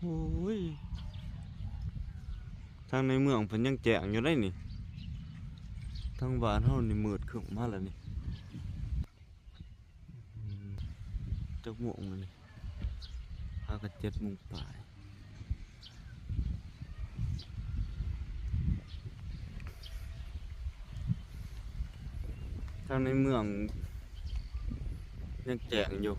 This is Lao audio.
ໂອ້ຍ ທາງໃນເມືອງເພິ່ນຍັງແຈ້ງຢູ່ເດ້ນີ້ ທາງບ້ານເຮົານີ້ມືດຄຶ້ມມາແລ້ວນີ້. ອືມ ຈັກໂມງແລ້ວນີ້? ຫາກັນເຈັດໂມງປາຍ. ທາງໃນເມືອງຍັງແຈ້ງຢູ່